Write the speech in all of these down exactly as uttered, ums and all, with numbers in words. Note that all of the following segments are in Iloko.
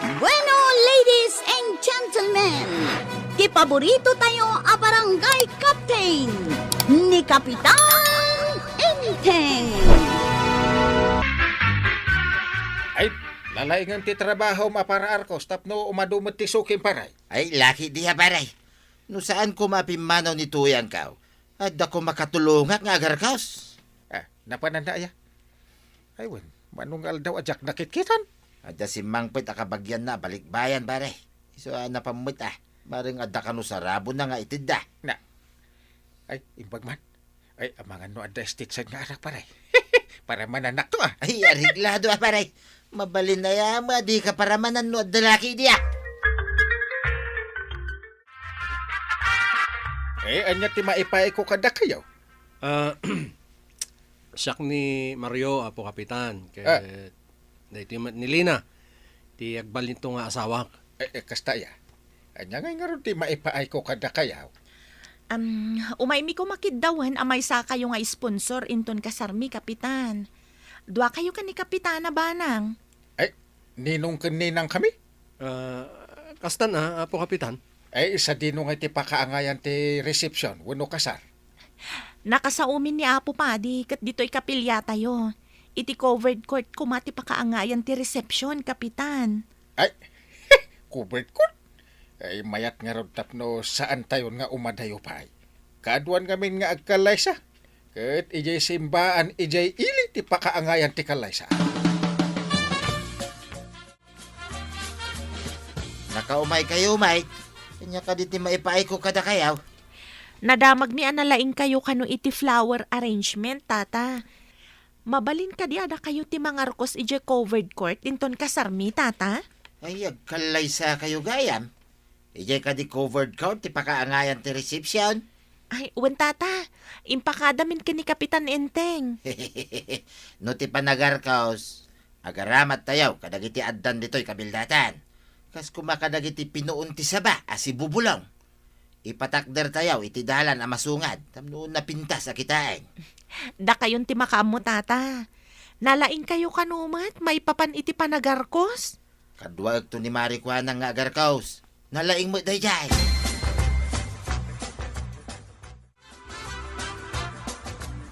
Bueno, ladies and gentlemen, ti paborito tayo a barangay captain, ni Kapitan Enteng. Ay, lalaingem ti trabahom a para Arcos tapno umadu met ti sukim, pare. Ay, laki diya, pare. No saan koma a pimmanaw ni Tuyangkaw, adda koma katulongak nga agarkaos. Ah, napananda aya? Ay, wen, mano nga aldaw a diak nakitkitan? Adda simmangpet a kabagianna a balikbayan, pare. Isu a napan met, ah. Bareng adda kano sarabona nga itedda. Na. Ay, imbag man. Ay, amangan no adda stitsan nga anak, pare. Para mananakto, ah. Ay, areglado, ah, pare. Mabalin aya met a dika paramanan no adda laki diya. Eh, ania ti maipaayko kadakayo? Ah, siak ni Mario, Apo Kapitan, ket Ah. daytoy met ni Lina, ti agbalinto nga asawak. Eh, eh, kasta aya? Ania ngay ngarud ti maipaayko kadakayo? Am, umaymi koma ketdi wen a maysakayo nga sponsor inton kasarmi, Kapitan. Duakayo ken ni Kapitana, Banang. Ay, ninong ken ninang kami? Ah, kastan a, Apo Kapitan. Ay, sadino ngay ti pakaangayan ti resepsyon wenno kasar? Nakasaomin ni Apo Padi ket ditoy kapiliatayo. Iti covered court koma ti pakaangayan ti resepsyon, Kapitan. Ay, covered court? Ay, mayat ngarud tapno saantayon nga umadayo pay. Kaaduan ngamin nga agkallaysa. Ket idiay simbaan idiay ili ti pakaangayan ti kallaysa. Nakaumaykayo, Mike. Ania kadi ti maipaayko kadakayo? Nadamagmi a nalaingkayo kano iti flower arrangement, Tata. Mabalin kadi a dakayo ti mangarkos idiay covered court inton kasarmi, Tata? Ay, agkallaysakayo gayam. Idiay kadi covered court ti pakaangayan ti resepsyon? Ay, wen, Tata. Impakadamin ken ni Kapitan Enteng. No ti panagarkos, agaramattayo kadagiti addan ditoy kabildatan. Kas koma kadagiti pinuon ti saba a sibubulong. Ipatakdertayo iti dalan a masungad tapno napintas a kitaen. Dakayon ti makaammo, Tata. Nalaingkayo kano met maipapan iti panagarkos? Kaduaekto ni Mari Kuanang nga agarkos. Nalaing met daydiay.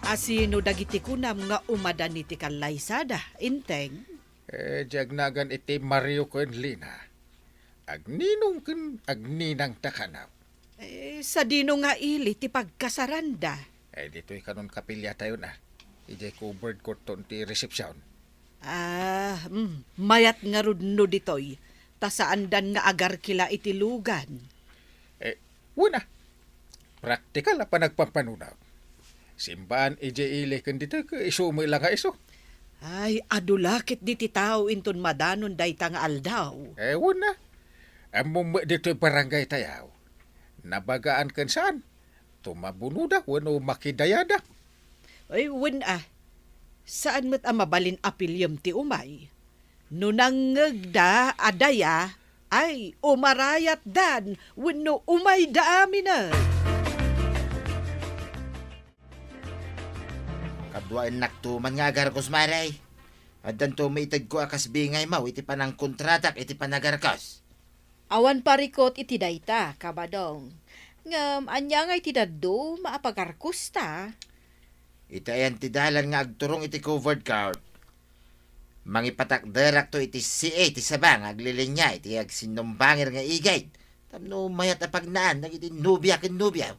A sino dagiti kunam nga umadan iti kallaysada, Enteng? Eh, diak nagan iti Mario ken Lina. Agninong ken agninang ta kano. Eh, sadino nga ili ti pagkasaranda? Eh, ditoy kanon kapiliatayon a. Idiay covered courton ti resepsyon. Ah, mm, mayat ngarud no ditoy, ta saandan nga agarkila iti lugan. Eh, wen a. Praktikal a panagpampanunot. Simbaan idiay ili ken ditoy ket isu met la nga isu. Ay, adu la ketdi ti tao inton madanon dayta nga aldaw. Eh, wen a. Ammom met ditoy barangay tayo. Nabagaan ken saan. Tumabunoda wenno makidayada. Ay, wen a. Saan met a mabalin a piliem ti umay. No nangngegda a daya, ay, umarayatdan wenno umayda aminen. Kaduaennakto man nga agarkos, Mare. Addanto maitedko a kas bingaymo iti panangkontratak iti panagarkos. Awan parikut iti dayta, Kabadong. Ngem ania ngay ti dadduma a pagarkosta? Iti ayan ti dalan nga agturong iti covered court, mangipatakderakto iti C A ti saba nga aglilinya iti agsinnumbangir nga igid tapno mayat a pagnaan dagiti nobia ken nobio.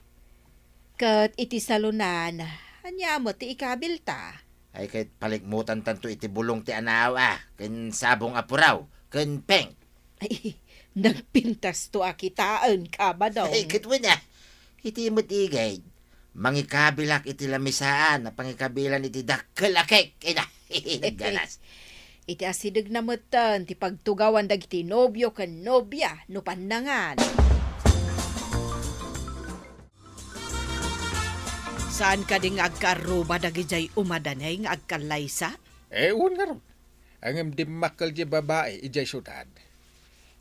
Ket iti salonan, ania met ti ikabilta? Ay, ket palikmutantanto iti bulong ti anaaw a, ken sabong a puraw, ken pink. Ay, nagpintasto a kitaen, Kabadong. Ay, ket wen a, iti met igid, mangikabilak iti lamisaan a pangikabilan iti dakkel a kek. Ina, nagganas. Iti asidegna metten ti pagtugawan dagiti nobio ken nobia no pannangan. Saan kadi nga agkaarruba dagidiay umadanay nga agkallaysa? Eh, wen ngarud. Ngem dimmakkel diay babai idiay siudad.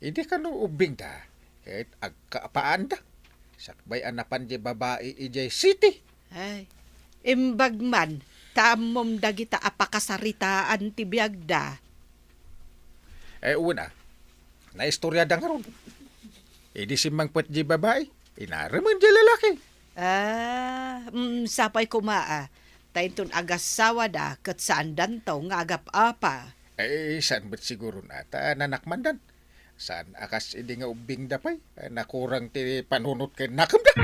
Idi kano ubbingda, ket agkaapaanda. Sakbay a napan diay babai idiay city. Ay, imbag man, ta ammom dagita a pakasaritaan ti biagda. Eh, wen a. Naistoriada ngarud. Idi simmangpet diay babai, inaremen diay lalaki. Ah, mm, sapay koma, ah. Ta inton agasawada ket saandanto nga agap-apa. Eh, saan met siguro na, ta nanakmandan. Saan a kas idi nga ubbingda pay, eh, nakurang ti panunot ken nakemda.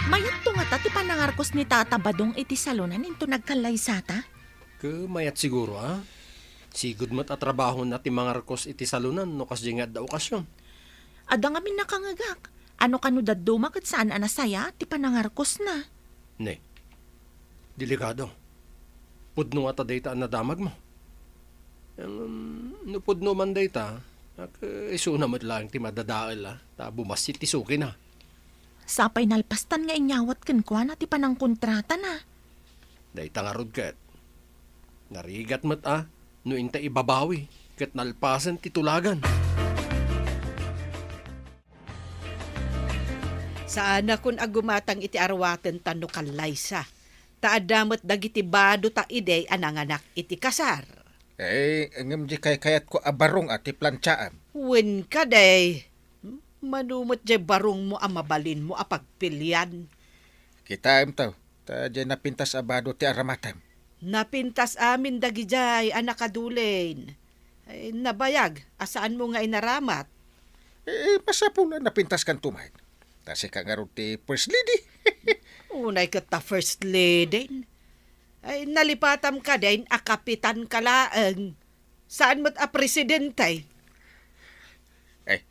Mayatto ngata ti panangarkos ni Tata Badong iti salonan inton nagkallaysata? Ket mayat siguro, a? Sigud met a trabahona ti mangarkos iti salonan no kasdiay nga adda okasion. Adda ngamin nakangegak. Ano kano dadduma ket saan a nasayaat ti panangarkosna? Ne. Delikado. Pudno ngata dayta a nadamagmo. Ngem, no pudno man dayta, ak, isuna met laeng ti madadael, a, ta bumassit ti sukina. Sapay nalpastan nga inyawat kenkuana ti panangkontratana. Dayta ngarud ket, narigat met a no inta ibabawi ket nalpasen ti tulagan. Saanakon a gumatang iti arwaten ta no kallaysa, ta adda met dagiti bado ta idi a nanganak iti kasar. Eh, ngem di kaykayatko a barong a ti plantiaam. Wen kadi, mano met diay barongmo a mabalinmo a pagpilian? Kitaem to, ta diay napintas a bado ti aramatem. Napintas amin dagidiay a nakadulin. Ay, nabayag a saanmo nga inaramat. Eh, masapul a napintaskanto met. Ta sika ngarud ti first lady. Unay ket ta first lady. Ay, nalipatam kadin a kapitanka laeng. Saan met a presidente? Eh,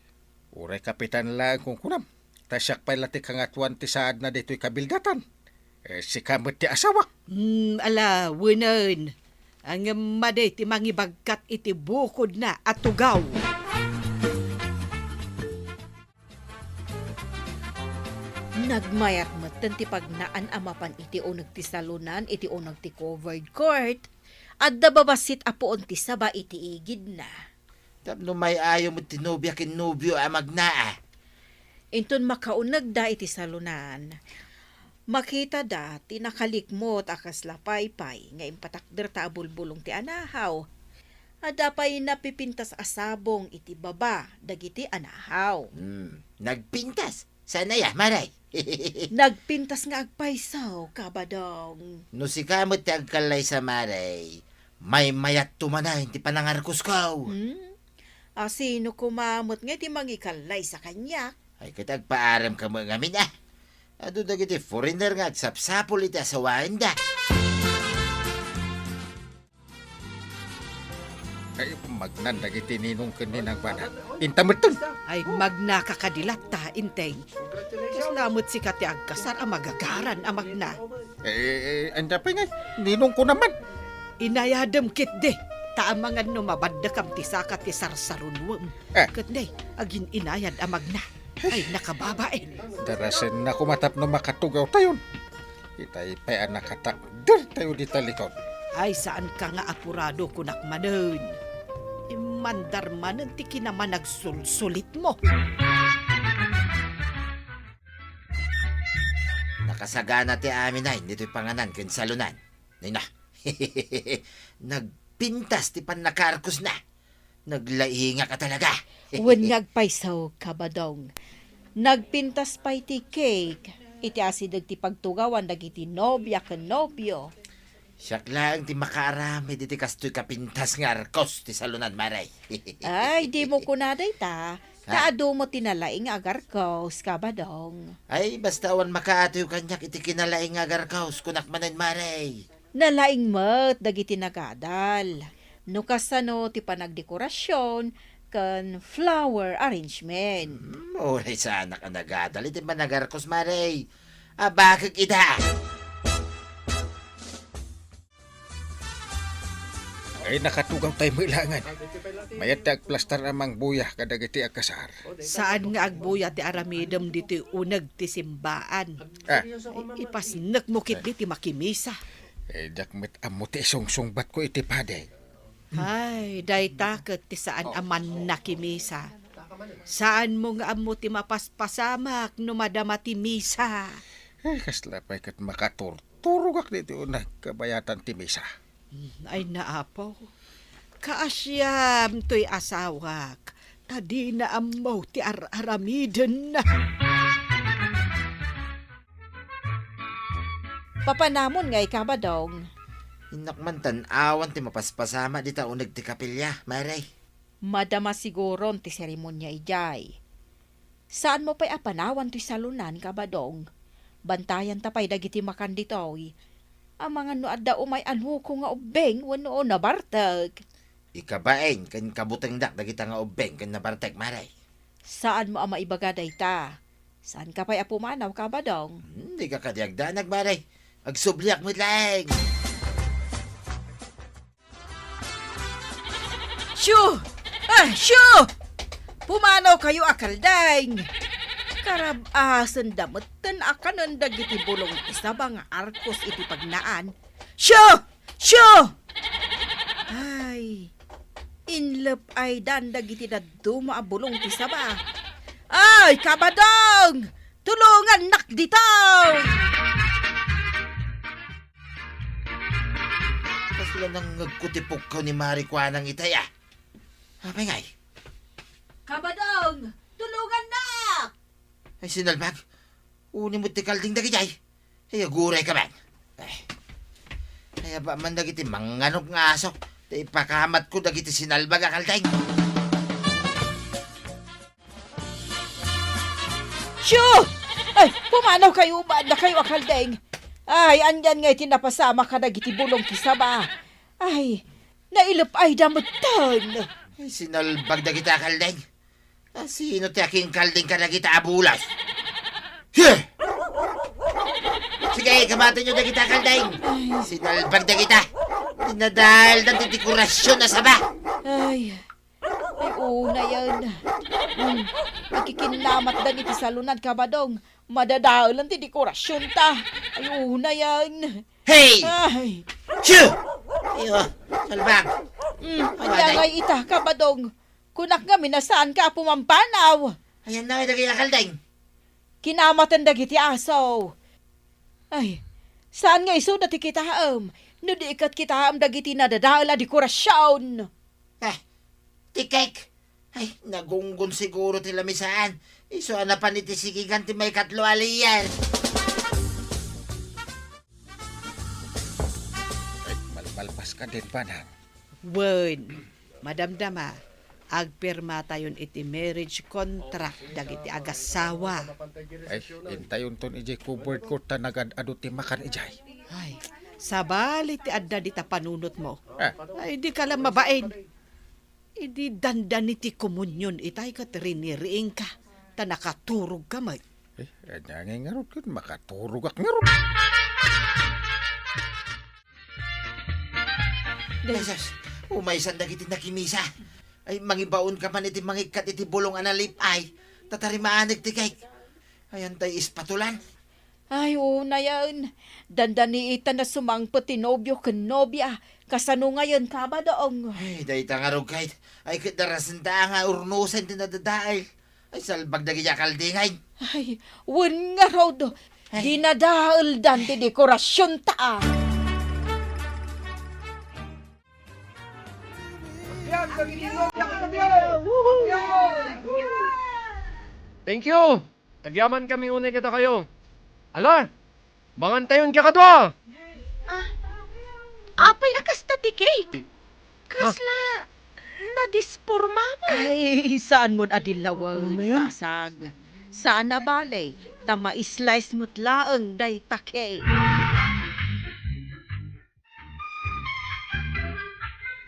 uray kapitan laeng kunkunam. Ta siak pay la ti kangatoan ti saadna ditoy kabildatan. Eh, sika met ti asawak. Hmm, ala, wenen. Ngem madi ti mangibagkat iti bukodna a tugaw. Nagmayat metten ti pagnaan a mapan iti uneg ti salonan iti uneg ti covered court. Adda babassit a puon ti saba iti igidna. Tapno may-ayo met ti nobia ken nobio a magnaa. Inton makaunegda iti salonan, makitada ti nakalikmot a kasla paypay nga impatakderta a bulbulong ti anahaw. Adda pay napipintas a sabong iti baba dagiti anahaw. Hmm, nagpintas? Saan aya, Maray? Nagpintas nga agpayso, Kabadong. No sika met ti agkallaysa, Maray, maymayatto manen ti panangarkosko. Hmm? A, sino koma met nga ti mangikallaysa kaniak? Ay, ket agpaarem ka met ngamin, a. Adu dagiti foreigner nga agsapsapul iti asawaenda. Ay, magnan dagiti ninong ken ni nangbana. Inta metten. Ay, magnaka kadi latta, Inteng. Kasla met sika ti agkasar a magagaran a magna. Eh, eh, anda pay ngay, ninong ko naman. Inayadem ketdi, ta amangan no mabaddekam ti saka ti sarsarunuem. Eh. Ket ne, agin-inayad a magna. Ay, nakababain. Darasenna koma tapno makatugawtayon. Itay pay a nakatakder tayo di talikod. Ay, saanka nga apurado kunak manen. Immandar manen ti kinamanagsulsulitmo. Nakasagana ti amin ay ditoy panganan ken salonan. Nay na. Nagpintas ti pannakaarkosna. Naglaingak a talaga. Wen nga agpayso, Kabadong. Nagpintas pay ti cake iti asideg ti pagtugawan dagiti nobia ken nobio. Siak laeng ti makaaramid iti kastoy kapintas nga arkos ti salonan, Maray. Ay, dimo kuna dayta. Ha? Ta adu met ti nalaing nga agarkos, Kabadong. Ay, basta awan makaatoy kaniak iti kinalaing nga agarkos, kunak manen, Maray. Nalaing met dagiti nagadal. No kasano ti panagdekorasion ken flower arrangement. Hmm, uray saanak a nagadal iti managarkos, Maray. Abakek ida. Ay, nakatugaw tayo met laengen. Mayat ti agplastar a mangbuya kadagiti agkasar. Saan nga agbuya ti aramidem ditoy uneg ti simbaan. Ah. Ipasnekmo ketdi ti makimisa. Eh, diak met ammo ti isungsungbatko iti padi. Ay, dayta ket ti saan a mannakimisa. Saanmo nga ammo ti mapaspasamak no madama ti misa. Eh, kasla pay ket makaturturogak ditoy uneg kabayatan ti misa. Ay, naapo, kaasiam toy asawak, ta dina ammo ti ar-aramidenna. Papanamon ngay, Kabadong? Innak man tan awan ti mapaspasama dita uneg ti kapilya, Mare. Madama siguron ti seremonia idiay. Saanmo pay a panawan toy salonan, Kabadong. Bantayanta pay dagiti makan ditoy. Amangan no adda umay a nuko nga ubbing wenno nabartek. Ikabain ken kabutengdak dagita nga ubbing ken nabartek, Mare. Saanmo a maibaga dayta? Saanka pay a pumanaw, Kabadong? Hmm, dika kadi agdanag, Mare. Agsubliak met laeng. Shoo! Ah, shoo! Pumanaw kayo a Kaldeng. Karab-asen da metten a kanen dagiti bulong ti saba nga arkos iti pagnaan. Shoo! Shoo! Ay, inlep ay dan dagiti dadduma a bulong ti saba. Ay, Kabadong! Tulongannak ditoy! Kasla nangngegko ti pukkaw ni Mare Kuanang itay, a. Apay ngay? Kabadong, tulongannak! Ay, sinalbag. Uni met ti Kaldeng dagidiay. Ay, aguray ka man. Ay. Ay, aba man dagiti manganok nga aso. Ta ipakamatko dagiti sinalbag a Kaldeng. Shoo! Ay, pumanaw kayo, maanda kayo a Kaldeng. Ay, anyan nga iti napasama kadagiti bulong ti saba. Ay, nailep ay dametten. Ay, sinalbag dagita a Kaldeng. A, sino ti akin Kaldeng kadagita a bulas? Heh! Sige, kamatenyo dagita a Kaldeng. Ay. Sinalbag dagita. Dinadael dagiti dekorasyon a saba. Ay. Ay, unayen. Hmm. Ikikinnamatdan iti salonan, Kabadong. Madadaelan ti dekorasyonta. Ay, unayen. Hey! Ay. Shoo! Ayo, salbag. Hmm. Awaday. Anya ngay ita, Kabadong? Kunak ngamin a saanka a pumampanaw. Ayan na ngay dagiti a Kaldeng. Kinamaten dagiti aso. Ay, saan nga isuda ti kitaem? No di ket kitaem dagiti nadadael a dekorasyon. Ah, ti cake. Ay, nagunggon siguro ti lamisaan. Isu a napan iti sikigan ti maikatlo a layer. Ay, malmalpas ka din, Panang. Wen, madamdama, agpirmatayon iti marriage contract dagiti agassawa. Ay, intayonton idiay covered court ta nagad-adu ti makan idiay. Ay, sabali ti adda dita panunotmo. Ah. Ay, dika la mabain. Idi dandani ti komunion itay ket riniriingka, ta nakaturogka met. Eh, ania ngay ngarud ket makaturogak ngarud? Day. Jesus, umaysan dagiti nakimisa. Ay, mangibaonka man iti mangikkat iti bulong a nalip-ay, ta tarimaaneg ti cake. Ayan tay ispatulan. Ay, unayen. Dandani ita na sumangpet ti nobio ken nobia. Kasano ngayen, Kabadong? Ay, dayta ngarud ket, ay, ket darasenta nga urnosen ti nadadael. Ay, salbag dagiti a Kaldeng. Ay, wen ngarud. Ay. Dinadaeldan ti dekorasyonta. Thank you. Agyaman kami unay kadakayo. Ala, mangantayon kakadua. Ah, apay a kasta ti cake? Kasla nadisporma mo. Ay, saan mo adillawen, Ano yan? Kasag. Saan a bale, ta ma-slice met laeng dayta cake.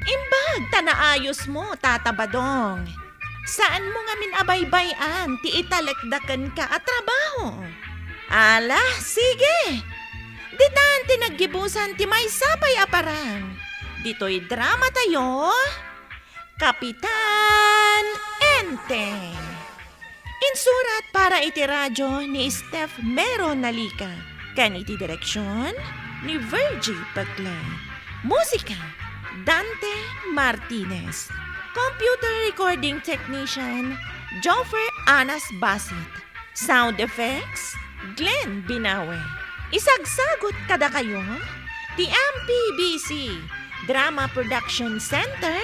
Imbag ta naayos mo, Tata Badong. Saan mo ngamin a baybay-an ti italekda kenka a trabaho? Ala, sige! Ditan ti naggibusan ti maysa pay a parang. Ditoy drama tayo, Kapitan Enteng. Insurat para iti radyo ni Steph Mero Nalica, ken iti direksyon ni Virgie Peclay. Musika, Dante Martinez. Computer recording technician, Joffer Anas Basit. Sound effects, Glenn Binawe. Isagsagot kadakayo ti M P B C, Drama Production Center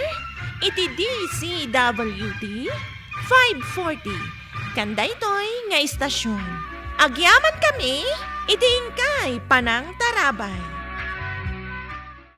iti D C W T five forty, ken daytoy nga istasyon. Agyaman kami iti inkay panangtarabay.